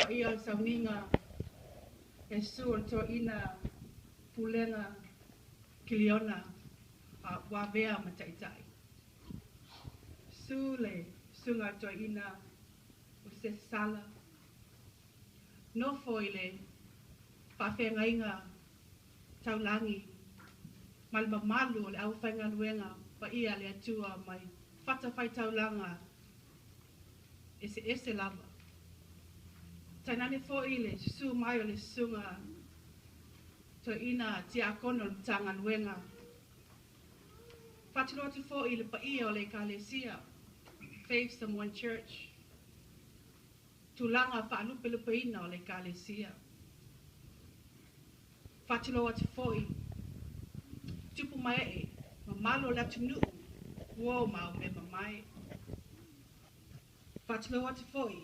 Paia o le sauniga, e susu o le toeaina, pulega, kiliona, a ua avea ma taitai. Susu le susuga a le toeaina o Sese Sala, nofo i le faafeagaiga taulagi ma le mamalu o le aufaigaluega paia a le Atua mai fatafaitaulaga eseese lava. Tainane foi le susu mai o le susuga toeaina tiakono o le Matagaluega. Faatulou atu foi i le paia o le Ekalesia, Faith Samoan Church, tulaga faalupelupeina o le Ekalesia. Faatulou atu foi tupu ma ee, mamalu o le atunuu, uo ma au mea mamae. Faatulou atu foi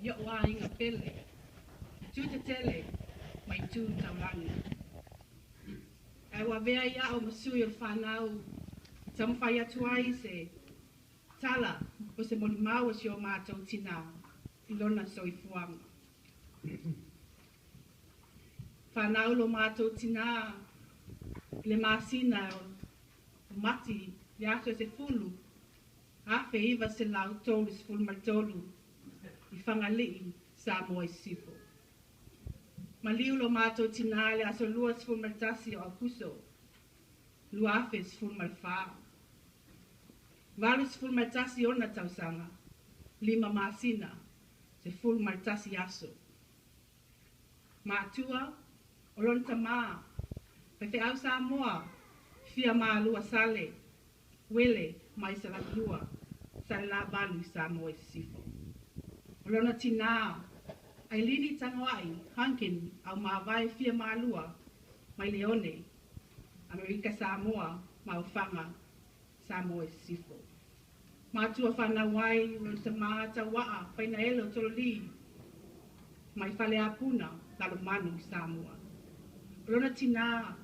i o'u aiga pele, itu tetele ma itu taulagi. Ae ua avea ai a'u ma sui o le fanau e taumafai atu ai se tala o se molimau a si o matou tinā i lona soifuaga. Fanau lo matou tinā i le masina o Mati le aso 10, 1933 i Fagalii, Samoa i Sisifo. Maliu lo matou tinā i le aso 21 o Aukuso, 2014. 81 ona tausaga, 5 masina, 11 aso. Matua, o lona tamā, faifeau Samoa, fia malua Sale, Uele mai Salailua, Salelavalu i Samoa i Sisifo. O lona tinā, Ailini Tagoai Hunkin Aumavae fia malua mai Leone, Amerika Samoa ma Ofaga, Samoa i Sisifo. Matua fanau ai o lona tamā Tauaa Fainaele o Tololi mai Faleapuna, Lalomanu i Samoa. O lona tinā,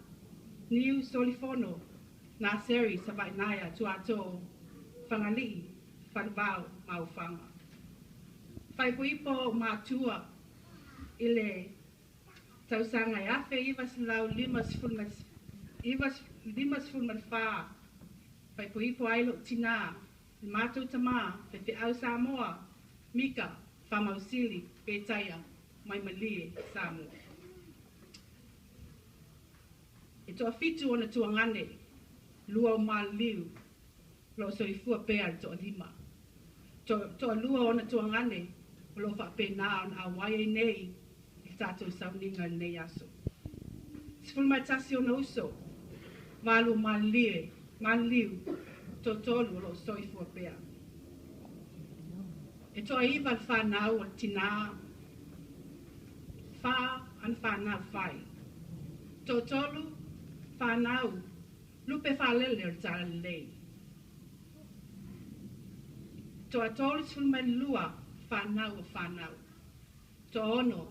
Niu Solifono, Naseri Savainaia Tuato, Fagalii, Falevao ma Ofaga. Faaipoipo o matua i le tausaga e 1954, faaipoipo ai lo'u tinā, le matou tamā, faifeau Samoa, Mika Faamausili Petaia mai Malie, Samoa. E toafitu ona tuagane, 2 o maliliu, o loo soifua pea le toalima. Toalua ona tuagane o loo faapena ona auai ai nei i le tatou sauniga i lenei aso. 11 ona uso, 8 o malilie, maliliu, toatolu o loo soifua pea. E toaiva le fanau o le tinā, 4 ana fanau fai. Toatolu fanau lupe faalele o le talalelei. Toa 32 fanau o fanau. 6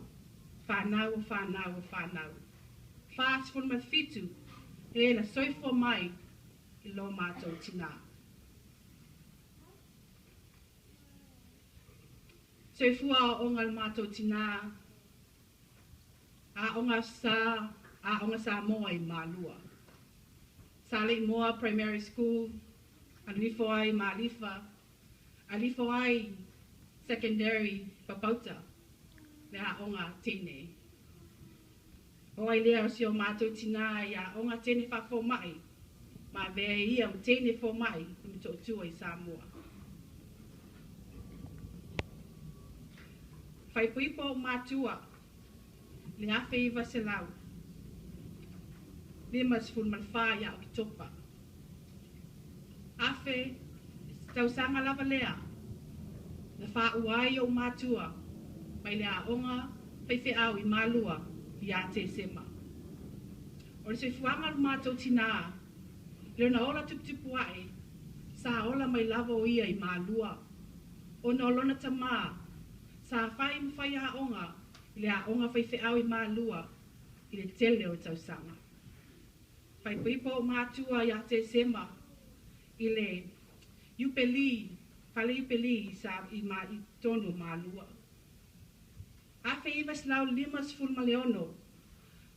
fanau o fanau o fanau. 47 e na soifua mai i lo matou tinā. Soifua aoaoga le matou tinā, aoga sa, aoga Samoa i Malua. Saleimoa Primary School, alu ifo ai Malifa, alu ifo ai Secondary Papauta, le aoga teine. O ai lea o si o matou tinā i aoga teine faafomai, ma avea e ia ma teine fomai i Motootua i Samoa. Faaipoipo ou matua le 1954 ia Oketopa. Afe tausaga lava lea na faaua ai ou matua mai le aoga faifeau i Malua ia Tesema. O le soifuaga o le matou tinā, i lona ola tuputupu ae, sa ola mai lava o ia i Malua, ona o lona tamā, sa fai ma fai aoga i le aoga faifeau i Malua i le tele o tausaga. Faaipoipo ou matua ia Tesema i le Iupeli, fale Iupeli sa i, ma, i tonu o Malua. 1956,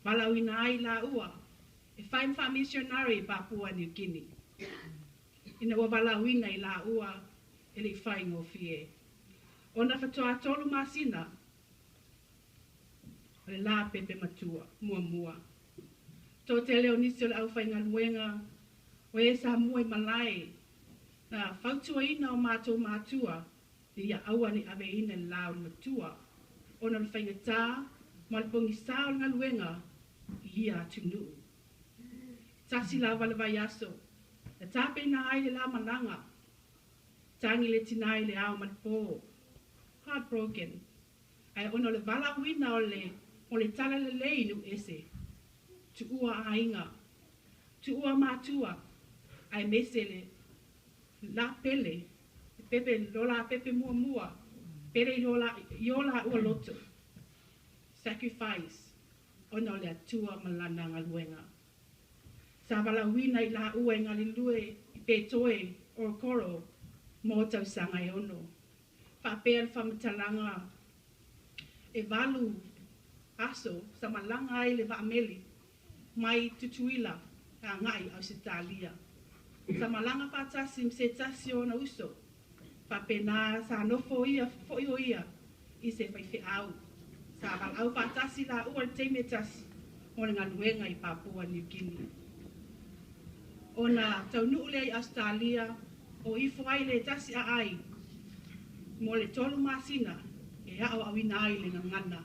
valaauina ai laua e fai ma faamisionare i Papua Niu Kini. Ina ua valaauina i laua e le i faigofie. Ona faatoa 3 masina o le la pepe matua muamua. Toatele o nisi o le aufaigaluega o e sa mua i malae na fautuaina o matou matua ina ia aua ne i aveina le la o le matua ona o le faigata ma le pogisā o le galuega i ia atunuu. Tasi lava le vaiaso na tapena ai le la malaga, tagi le tinā i le ao ma le pō, heartbroken, ae ona o le valaauina o le o le talalelei i nuu ese, tuua aiga, tuua matua, aemaise le la pele, le pepe lo la pepe muamua, pele i o laua loto, sacrifice, ona o le Atua ma lana galuega. Sa valaauina i laua e galulue i Petoe, Orokoro, mo tausaga e 6. Faapea le faamatalaga e 8 aso sa malaga ai le vaameli mai Tutuila agai Ausetalia. Sa malaga faatasi ma se tasi o ona uso. Faapena sa nofo ia foi o ia i se faifeau. Sa valaau faatasi laua i le taimi e tasi mo le galuega i Papua Niu Kini. Ona taunuu lea i Ausetalia, o ifo ai le tasi aai mo le 3 masina e aoaoina ai le gagana.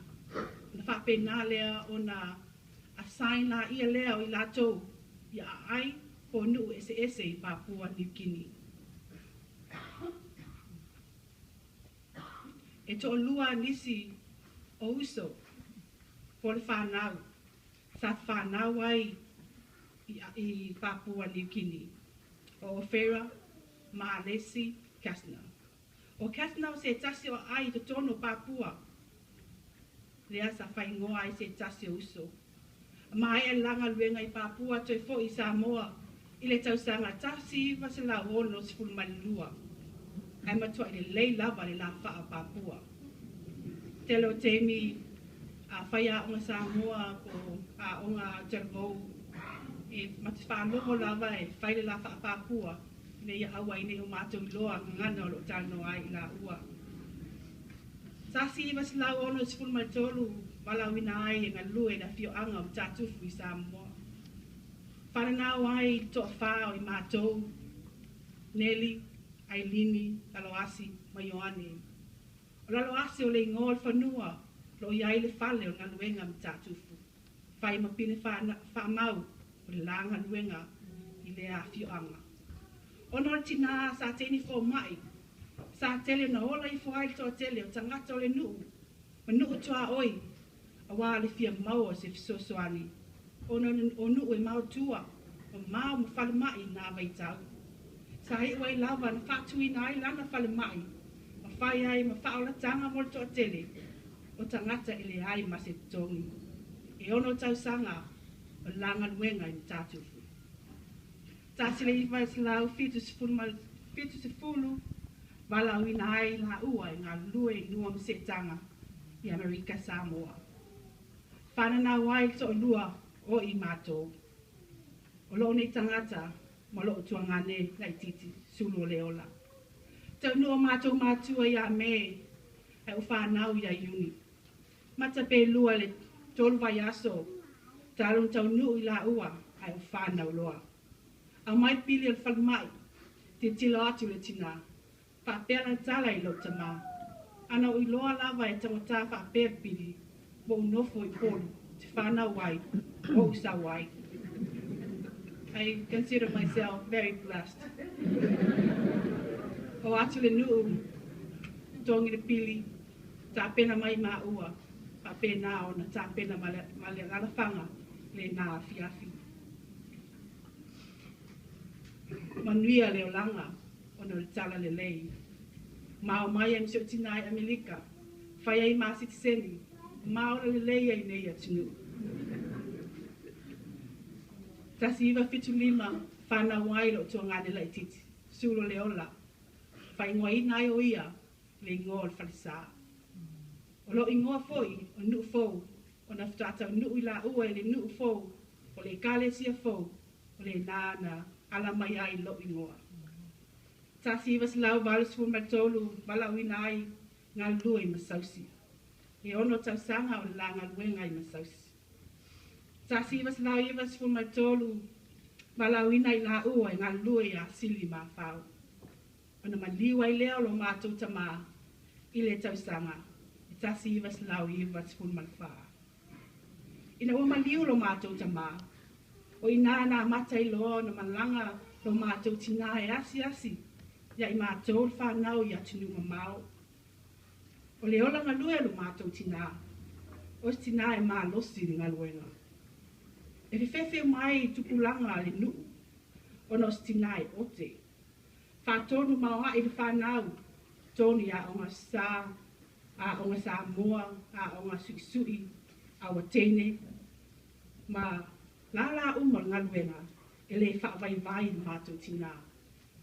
Na faapena lea ona assign la ia lea o i latou i aai po nuu eseese i Papua Niu Kini. E toalua nisi o uso po le whanau, sa whanau ai i Papua Niu Kini, o Ofera ma Alesi Kasner. O Kasner o se tasi o ai i totonu o Papua, lea sa whaingoa ai se tasi o uso. Ma e langa luenga i Papua toe foi i Samoa i le tausaga 1962. Ae matua i le lei lava le la whaa Papua. Tele o taimi a whai a onga Samoa po a onga Talavou e mate whaalogo lava e whai le la whaa Papua ina ia aua i nei o mātou iloa gagana o loo talanoa ai i laua. 1963 valaauina ai e galulue i le afioaga o Matatufu i Samoa. Whananau ai i le toawhā o i mātou, Neli, Ailini, Laloasi ma Ioane. O Laloasi o le ingoa o le fanua lo i ai le fale o le galuega Matatufu. Whai ma pine whaamau o le la galuega i le afioaga. Ona o le tinā sa teini fōma'i, sa tele na ola ifo ai le toatele o tagata o le nuu, ma nuu tuaoi, auā le fia maua o se fesoasoani. Ona o nuu e maotua, mamao ma falemai na vaitau. Sa iu ai lava na faatuina ai lana falemai, ma fai ai ma faaolataga mo le toatele, o tagata e leai ma se totogi. E 6 tausaga o le la galuega i Matatufu. 1970 valaauina ai laua e galulue i nua ma seetaga i Amerika Samoa. Whananau ai le toalua o i mātou. O loo nei tagata ma loo tuagane laititi sulu o le ola. Taunuu o matou matua ia Me ae ou whanau ia Iuni. Mata pe lua le 3 vaiaso talu na taunuu i laua ae ou whanau loa. Aumai pili o le falemai, tilotilo atu le tinā. Faapea lana tala i lou tamā. Ana ou iloa lava e taugata faapea le pili, ua ou nofo i Upolu, te whanau ai, o ou sau ai. I consider myself very blessed. O atu le nuu, totogi le pili, tapena mai maua, faapena ona tapena ma le alaalafaga lena afiafi. Manuia le olaga ona o le talalelei. Ma o mai ai ma si ou tinā i Amerika, fai ai ma sitiseni, ma ola lelei ai nei atunuu. 1975 whanau ai loo tuagane laititi, Sulo le ola. Whaingoaina ai o ia le ingoa o le falesa. O lo'u igoa fo'i o Nu'ufou ona faatoa taunuu i laua i le nuu fou o le ekalesia fou o lenā na ala mai ai lo'u igoa. 1983 valaauina ai galulue i Masausi. E 6 tausaga o le la galuega i Masausi. 1993 valaauina i laua e galulue ia Sili ma Afao. Ona maliu ai lea o lo matou tamā i le tausaga e 1994. Ina ua maliu lo matou tamā, o i ina na amata ai loa ona malaga lo matou tinā e asiasi ia i matou le whanau i atunuu mamao. O le ola galue lo matou tinā, o se tinā e malosi i le galuega. E fefefe mai i tupulaga a le nuu, ona o se tinā e ote. Faatonu ma oa'i le whanau, tonu i aoga sa, aoga Samoa, aoga suisui, aua teine, ma la uma le galuega e le faavaivai le matou tinā.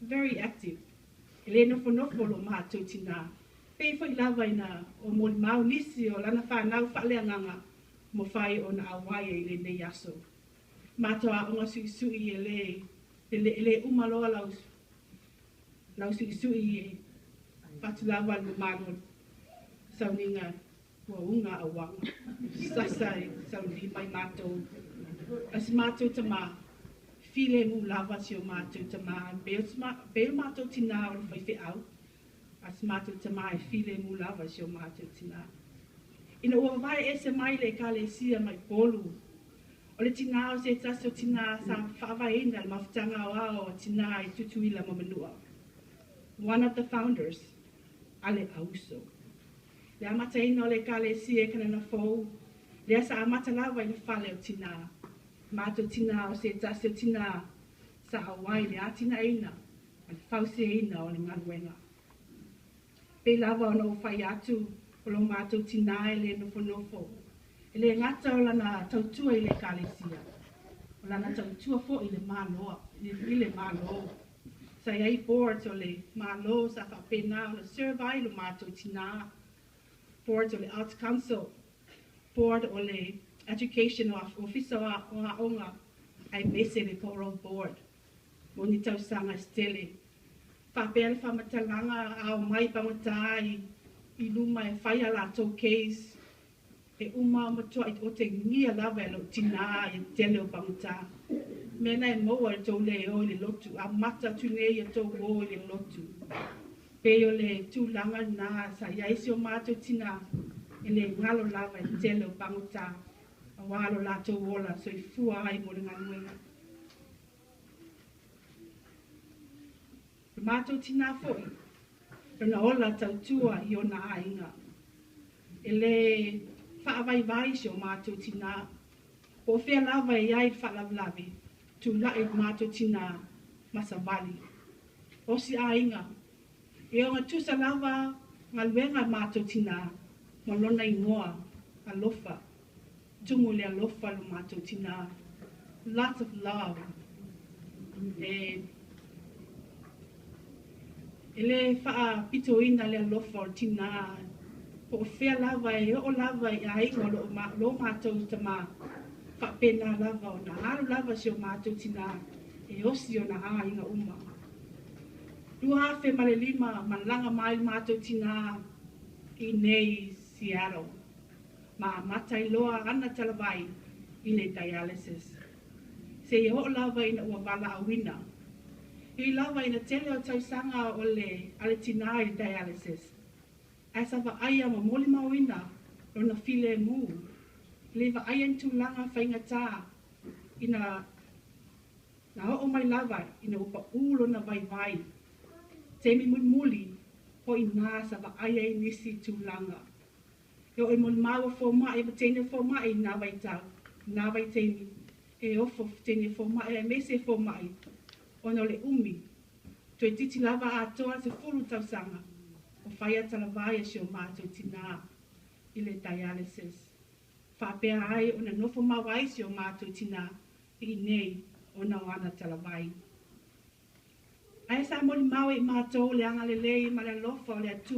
Very active. E le nofonofo lo matou tinā. Pei fo'i lava ina o molimau nisi o lana whanau faaleagaga mo fai ona auai i lenei aso. Matou aoga suisui e le uma loa lau suisui e fatu lava le mamalu sauniga ua uga auaga. Sasa e saunima i matou. A si matou tamā, filemu lava si o matou tamā. Pe o matou tinā o le faifeau. A si matou tamā e filemu lava si o matou tinā. Ina ua vavae ese mai le ekalesia mai Upolu. O le tinā o se tasi o tinā sa faavaeina le mafutaga aoao a tinā i Tutuila ma Manua. One of the founders, ale auso. Le amataina o le ekalesia e Kanana Fou, lea sa amata lava i le fale o tinā. Matou tinā o se tasi o tinā sa auai le atinaeina ma le fausiaina o le galuega. Pei lava ona ou fai atu o lo matou tinā e le nofonofo. E le gata o lana tautua i le ekalesia. O lana tautua fo'i le maloa, i le malo. Sa i ai boards o le malo sa faapena ona serve ai lo matou tinā. Boards o le Arts Council, board o le Education Officer o Aoga, aemaise le Parole Board. Mo ni tausaga se tele. Faapea le faamatalaga a omai pagota i luma e fai a latou case. E uma matua'i otegia lava e lou tinā i tele o pagota. Mea na e maua i le tou le o i le lotu, amata atu nei e tou o i le lotu. Pei o le tulaga na sa i ai si o matou tinā e le galo lava i tele o pagota. Auā lo latou ola soifua ai mo le galuega. Le matou tinā fo'i, lona ola tautua i ona aiga. E le faavaivai si o matou tinā. Po o fea lava e i ai le faalavelave, tula'i le matou tinā ma savali. O si aiga, e ogatusa lava galuega a matou tinā ma lona igoa alofa. Tumu le alofa lo matou tinā. Lots of love. E le faapitoina le alofa o le tinā. Po o fea lava e oo lava i aiga o lo matou tamā. Faapena lava ona alu lava si o matou tinā e osi ona aiga uma. 2005 malaga mai le matou tinā i nei Seattle. Ma amata ai loa ana talavai i le dialysis. Seia oo lava ina ua valaauina. I lava ina tele o tausaga o le ale tinā i le dialysis. Ae sa vaaia ma molimauina lona filemu. Le vaaia ni tulaga faigata ina na oo mai lava ina ua paʻū lona vaivai. Taimi mulimuli o i sa vaaia ai nisi tulaga. E oo i molimau a fomaʻi ma teine fomaʻi i nā vaitau, nā vaitaimi. E ofo teine fomaʻi aemaise fomaʻi ona o le umi. Toeitiiti lava atoa 10 tausaga o faia talavai a si o matou tinā i le dialysis. Faapea ai ona nofo mau ai si o matou tinā i nei ona o ana talavai. Ae sa molimau e i matou le agalelei ma le alofa o le Atua.